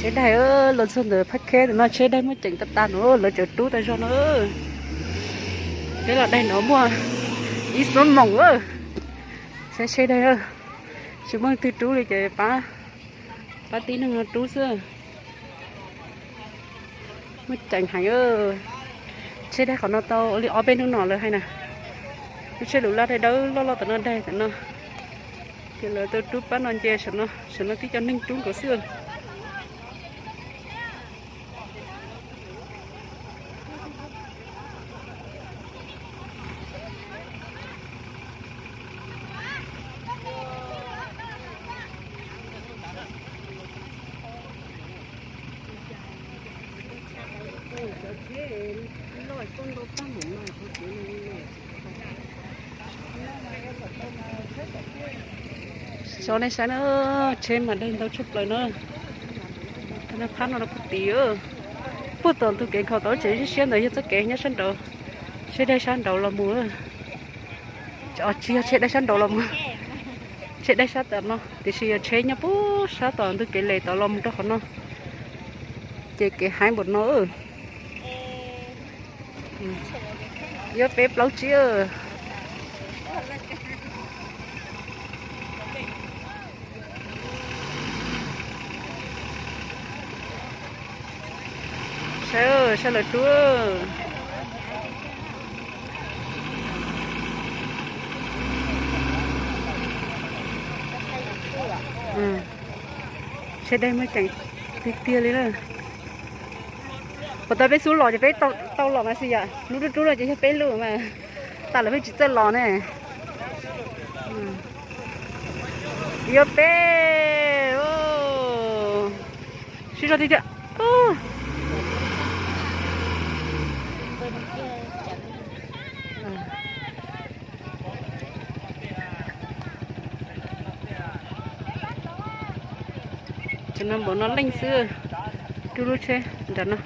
Tsheb daig los txog ntawm Phab Kheb no, tsheb daig muaj ceem tas tas no, lawv tseem rub tas zog no. Peb los daig no muaj ib xuab moos. Saib tsheb daig, tsis muaj leej twg rub li ces pab, pab tib neeg no rub xwb. Muaj ceem heev. Tsheb daig qhov no tau ua li ob peb hnub no lawv hais na. Lub tsheb lus laj daig dawb loj loj tom no, daig tom no. Ces lawv tau rub pab no nce saum no, saum no tib co neeg rub nkaus xwb. Tso nej saib na, tsheb mas daig ntau tshaj plaws na. Phab no puag tim, puag tom ntug kev nkhaus tau tsev siab siab ntawd yog txoj kev nyob sab nraud, tsheb daig sab nraud los mus. Tsis yog tsheb daig sab nraud los mus, tsheb daig sab tom no tiam sis yog tsheb nyob puag sab tom ntug kev les tod los mus rau qhov no, ces kev heev npaum no. Yuav peb plaub tsib. Saib, saib lawv rub. Tsheb daig muaj ceem tiag tiag li na. Puas tau peb xub los ces peb tau los mas xij yom, lub rub rub no ces yog peb lub mas, tas lawm peb tsis txawj los ne. Yuav peb, sib zog tiag tiag. Ces no npaum no leej xwb, rub lub tsheb nram no.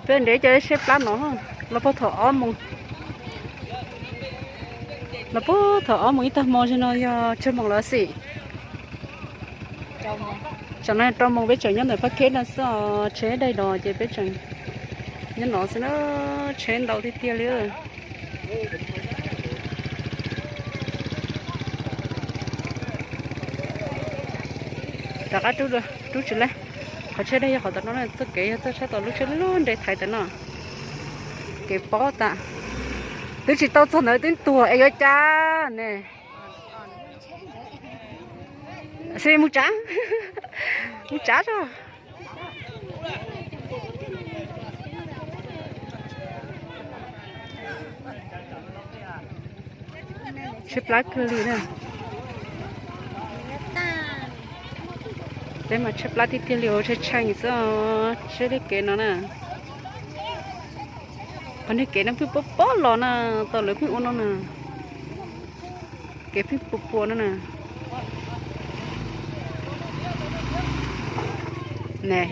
Peb nrhiav cov tsheb plab no los puag thaum ob moos, los puag thaum ob moos ib tag hmo, zaum no yog tsawg moos lawm xij? Tsam no rau moos peb tseem nyob ntawm Phab Kheb no xwb os, tsheb daig los ces peb tseem nyob no xwb na, tsheb ntau tiag tiag li. Rov qab rub tsis laib, qhov tsheb daig yog qhov tom no, txoj kev yog txoj sab tom lub tsheb lub nres thaiv tom no. Kev pob tas, twb tsis tau txog ntawd twb tuag es yuav cas ne. Xij mus tsav, mus tsav tso. Tsheb plab kawg li na. Peb mas tsheb plab tiag tiag li, tshee tshee xwb, tsheb daig kev no na. Qhov niag kev no pheej pob pob los na, tau lawv pheej ua no na. Kev pheej puas puas no na. Ne,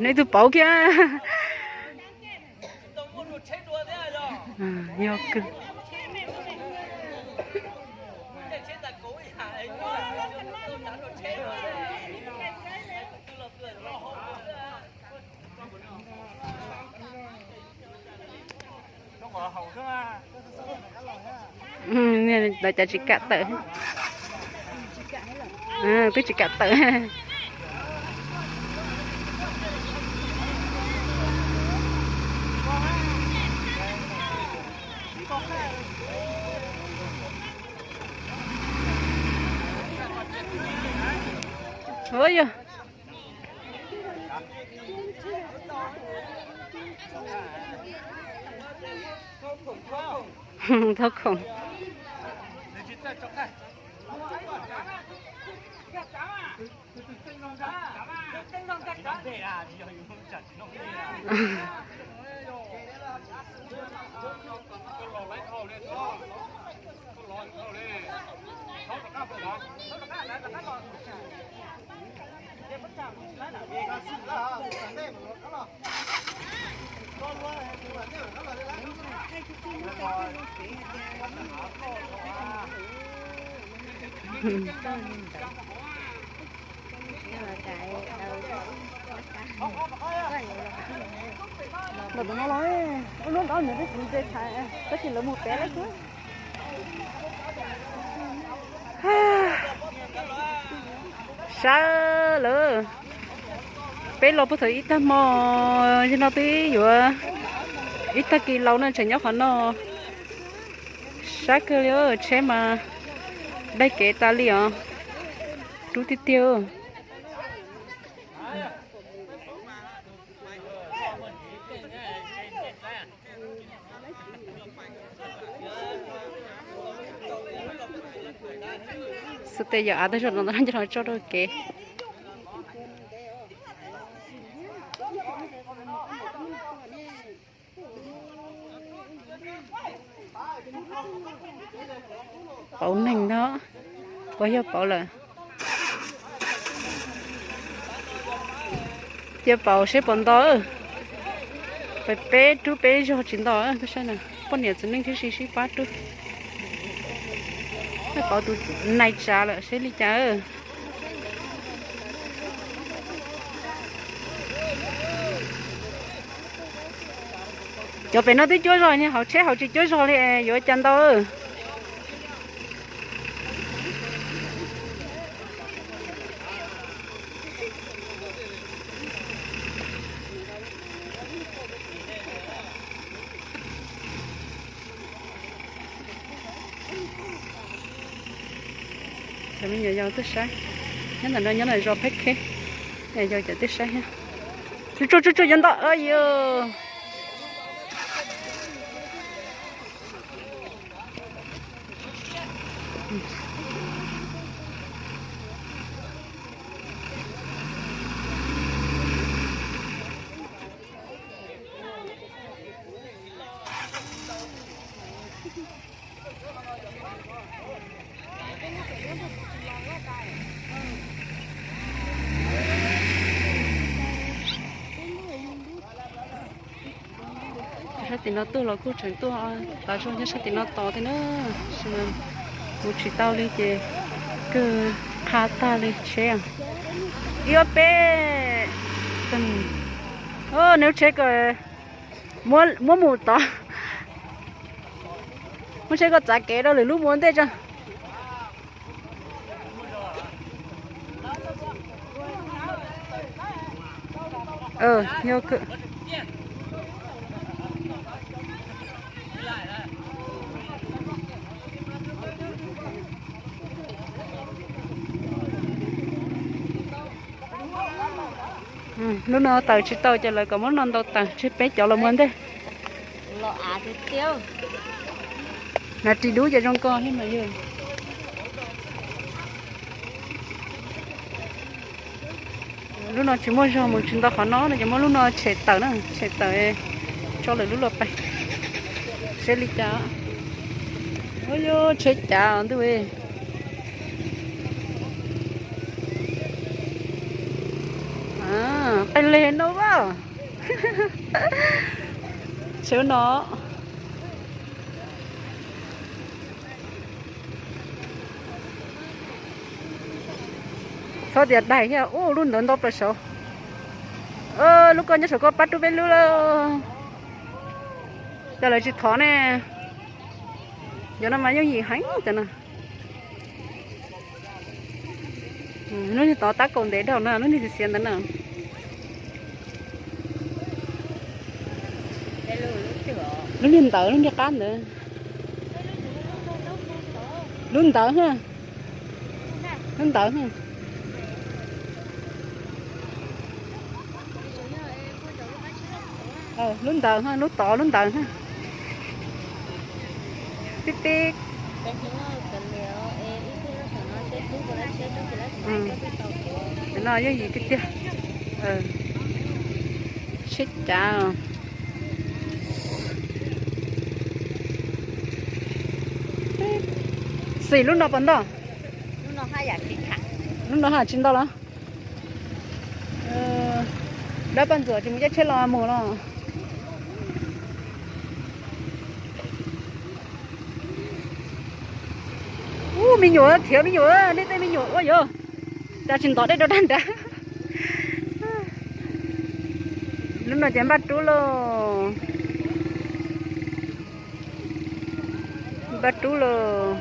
nej tus pauv kiag. Yog kawg. Lawv cov tsis kam tawm, twb tsis kam tawm. Ua yog thauj khoom. Ntawm no los ua lub nrab nws twb tsis nce thaiv, tab sis lawv mus pem lawm xwb. Sab lawm. Peb los puag thaum ib tag hmo, yog no twb yuav ib tag kis laus no tseem nyob qhov no. Sab kawg li, tsheb mas daig kev tas li os. Rub tiag tiag. Xub tes yog av tag zog no ntawd nco tso rau kev. Pauv neeg ntag, puas yog pauv lawm? Cia pauv seb puas nto. Peb rub peb zog tsis nto, poj niam txiv neej thiab sib sib pab rub. Pauv tus nais tsav lawm seb li cas. Cov pem no twb cuab zog, hauv tsheb hauv tsis cuab zog li, yuav cas ntau. Cov me nyuam yaus tuaj saib, nyob ntawm no nyob ntawm zos Phab Kheb, yog cov tuaj saib thiab. Tsuj tsuj tsuj tsuj, yuav ntau yog. Sab tim no tuaj los kuj tseem tuaj tav zog nyob sab tim no tos thiab na, tab sis mas mus tsis tau li ces kawg qha tag li tsheb. Ib ob peb, nws tsheb ko, muab mus tod, muab tsheb ko txav kev rau lwm lub mus ua ntej tso. Lub no taws tsis tau ces lawv kom muab no ntau taws tseg peb cov los mus ntej. Hnav ris dub ces zoo ko thiab mas yog. Lub no tsis muaj zog mus tsis nto qhov no no ces muab lub no tshem tawm na, tshem tawm tso lwm lub los pais seb li cas. Ua yog tsheb cav ntuj. Qee leeg no a. Tsheb no. Txhob tias daig thiab, ub lub ntawd ntau plaws saud. Lub ko nyob saum ko pab rub peb lub lawm. Cas lawv tsis thov ne? Cov no mas yooj yim heev cov no. Lub niag tod tab kaum ntev dhau na, lub niag xiav xiav ntawd na. Lub niag ntawd, lub niag qab ntawd. Lub ntawd ha. Lub ntawd ha. Lub ntawd ha, lub tod lub ntawd ha. Tib tib. Cov no yooj yim tiag tiag. Sib cav. Xim lub no puas ntau? Lub no ha tsis ntau los? Dab Paj Ntxuam tsis mus caij tsheb los mus los? Me nyuam khiav, me nyuam, nej tej me nyuam ua yog cas tsis ntov dej rau dag nrad. Lub no ces npaj rub lauj, npaj rub lauj.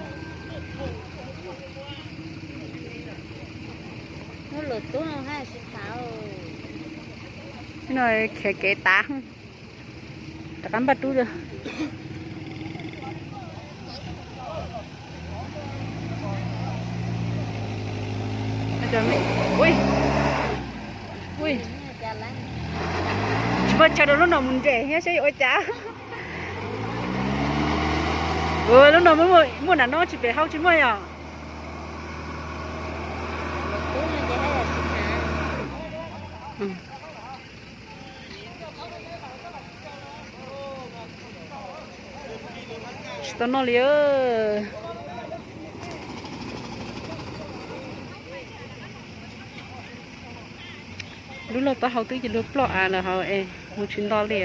No khiav kev tav, rov qab npaj rub. Tsis muaj chaw rau lub no mus nres thiab seb yuav ua cas. Lub no muaj nram no tsis pem hau tsis muaj yom. Tsis tau noj li. Lub lauj taub hau twb cia luag ploj av lawm hauv es mus tsis nto li.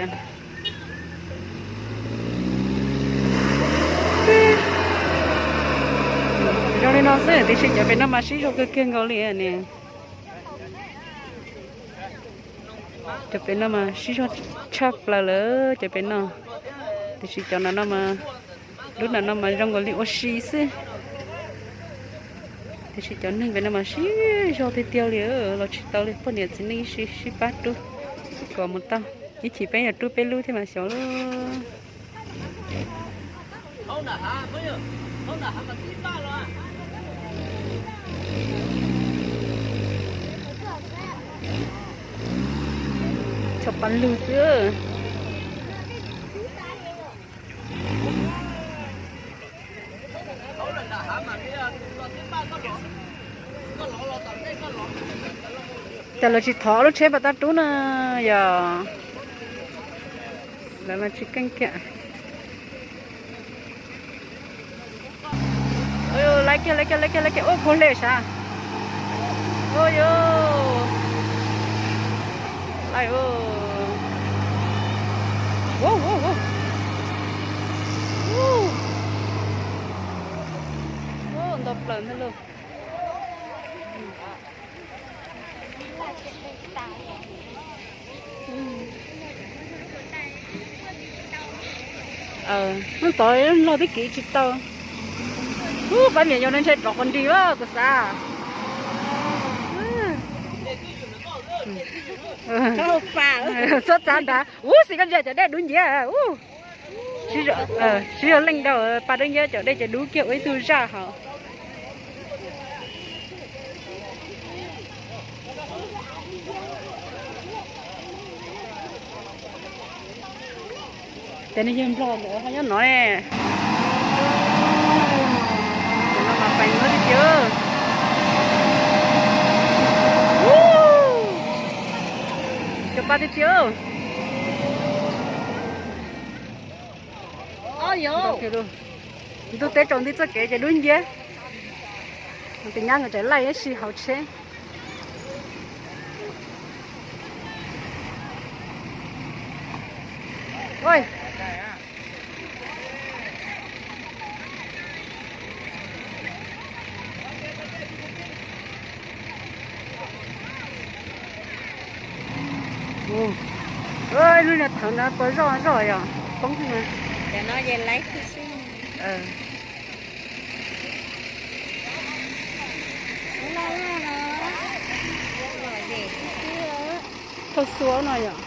Zoo li no xwb tiam sis cov pem no mas sib zog kawg kiag nkaus li ne. Cov pem no mas sib zog tshaj plaws lawm cov pem no. Tiam sis cov no no mas, lub no no mas zoo nkaus li ua si xwb. Tiam sis cov neeg pem no mas sib zog tiag tiag li, los tsis tau li. Poj niam txiv neej sib sib pab rub kom mus tau. Ib chim peb yuav rub peb lub thiab mas xyov. Tshov pa lug xwb. Cas lawv tsis thov lub tsheb pas tab rub na yog? Lawv mas tsis keej kiag. Laiv kiag, laiv kiag, laiv kiag, laiv kiag. Ua puag hle sav. Ua yog laiv. Nto plaws ntag lauj. Hnub tod log twb kiv tsis tau. Ub, pab niam yau no ntshe rov qhov nrig kuv xav. Txhob txav nrad. Ub, xis koj ntsia cov dej dub nciab. Sib zog leej rau pa dub nciab cov dej ces dub kiag ua ib tug zaj hauv. Ces nej yawg Nplog ntawd ho nyob no ne. Ces no mas peem lawm tiag tiag. Cov pa tiag tiag. Ntuj teb tsaus nti txoj kev ces dub nciab. Tus nyab nkawd tseem laij ib si hauv tsheb. Lub niag thawv ntawd puas zoj zoj yog poob xwb na. Thauj xua no yom.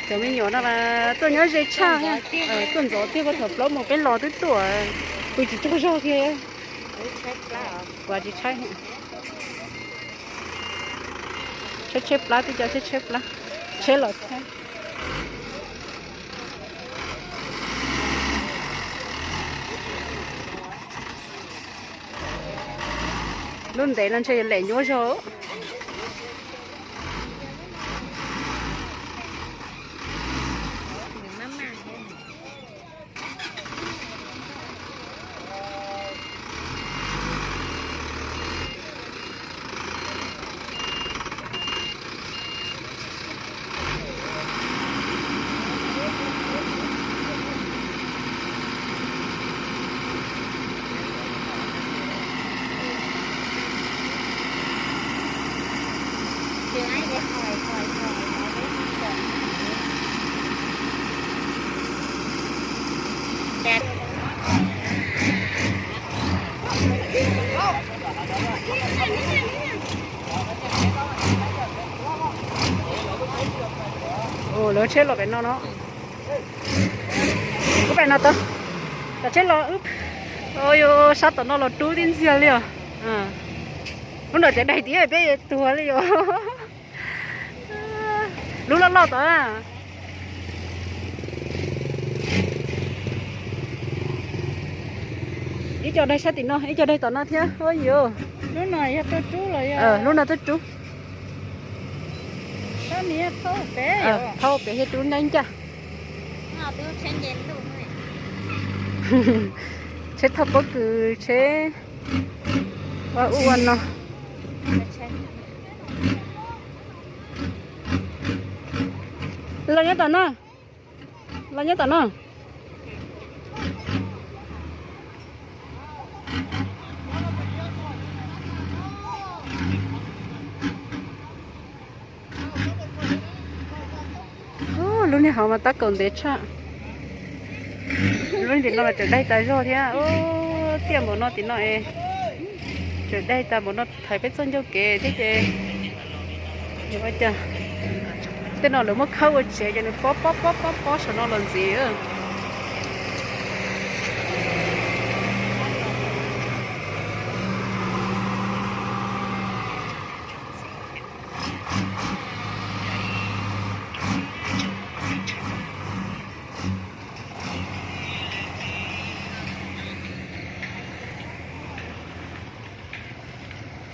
Cov me nyuam no mas tuaj nyob ze tshaj, tuaj ntxov tiag, koj thaum plaub mus peb los twb tuaj, pw tsis tsaug zog kiag. Kuv tsis tshaib, tshaib tshaib plab, twb cov tshaib tshaib plab, tsheb los tshaib. Lub ntev no ntshe yuav lem nyuaj zog. Ua lawv tsheb los pem no no. Ub, pem no tod, cov tsheb los. Ua, sab tom no los rub tib ntxiag li os. Lub no cov daig tias peb tuag li os. Lub loj loj tod. Ib co daig sab tim no, ib co daig tom no thiab. Ua yuv, lub no tuaj rub. Thauj pem thiab rub nab ncaj. Tsheb thauj pob kws, tsheb ua ub ua no. Los nyob tom no, los nyob tom no. Ub, lub niag hauv mas tab kaum ntev tshaj. Lub tim no mas tseem daig tas zog thiab. Ub, tiaj npaum no tim no es, tseem daig tas npaum no, thaiv peb txoj ncauj kev thiab ces. Ua cas tej no lawv muab khawb ua tsev ces nws pob pob pob pob pob saum no los ntxiv.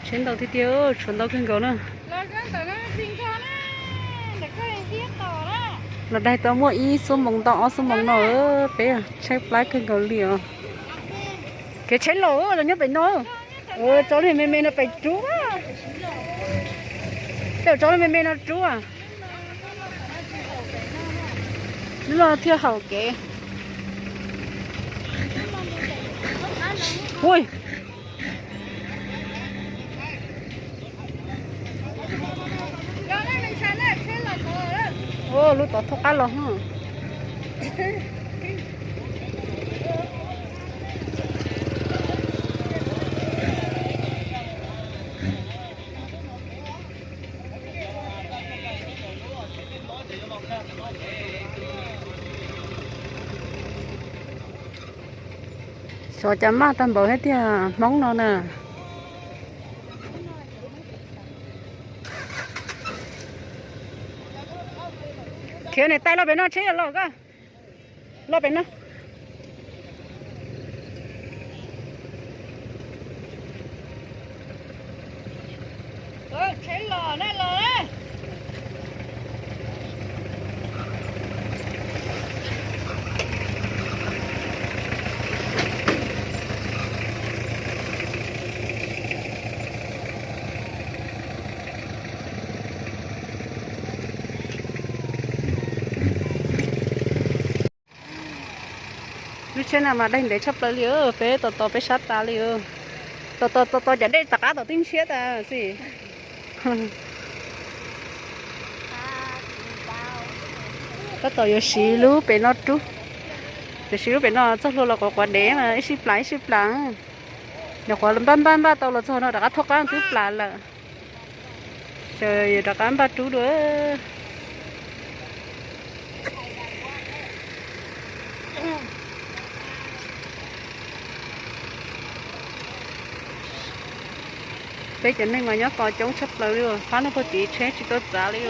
Tsheb ntau tiag tiag, tshuav ntau kawg nkaus na. Los daig tau muaj ib xuab moos ntau ob xuab moos no, peb tshaib plab kawg nkaus li os. Kev tsheb laus los nyob pem no. Tso lub me me no pem rub. Tej tso lub me me no rub. Lub no thiaj haum kev. Ui, lub tod thauj qab los. Xyov cas maj tag npaum thiab tiag Hmoob no na. Khiav niam tais los pem no, tsheb los koj. Los pem no. Lub tsheb no mas daig ntev tshaj plaws li, peb tos tos peb sab tas li. Tos tos tos tos cov dej tom qab tom twb ntshiab tas xwb. Tab tom yuav siv lub pem no rub. Yuav siv lub pem no txog hlua los quav quav dev mas ib sij plas ib sij plas. Nyuam qhuav npaj npaj npaj tau los txog no rov qab thauj qab twb plas lawm. Ces yuav rov qab npaj rub dua. Peb cov neeg mas nyob tos coob tshaj plaws li, fab neeg puag tim tsheb tsis tuaj txav li.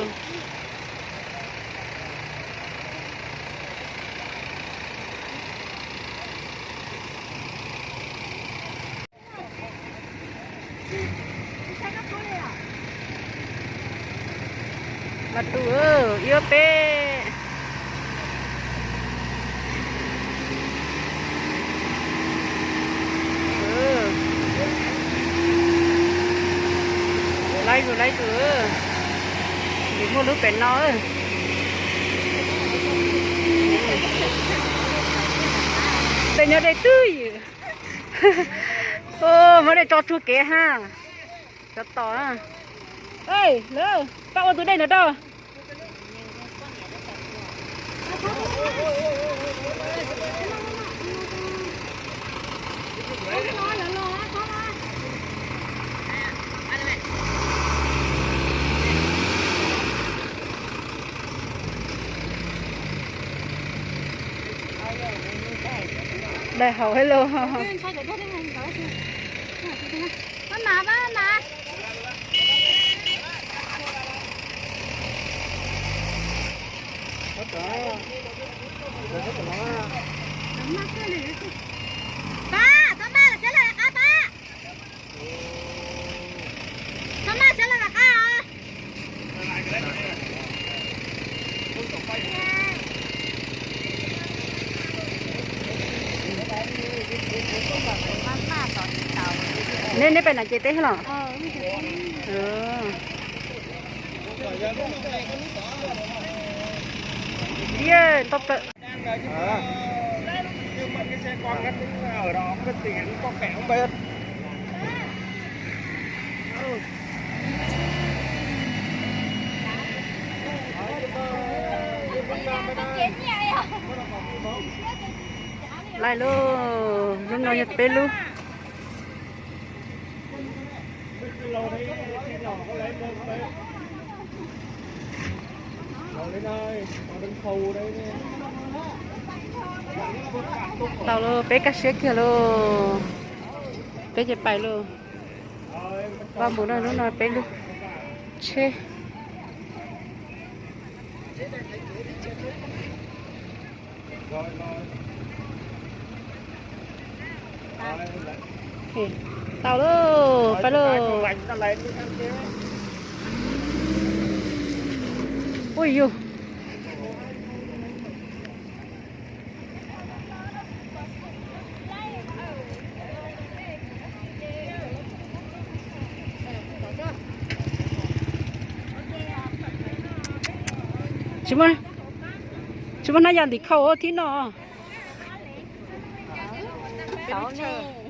Mas tus ib ob peb. Laib zus laib zus, nws muaj lub pem no. Tej nyob deb twb ywm. Muab dej tso tsuag kev ha. Cov tos na. Ej, lawv, koj ua tus dej no rau. Dai hauv hais los. Nej, nej pem nam ces teb los? Ntau plaws. Lawm lauj, lub no yog peb lub. Tau lauj, peb kaj siab kiag lauj. Peb ces pais lauj. Vaj npus no, lub no peb lub tsheb. Tau lauj, pais lauj. Ui yus. Tsis muaj, tsis muaj hnab ya ntim khau thib no.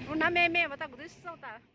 Lub hnab me me mas tau kuv twb xauj tas.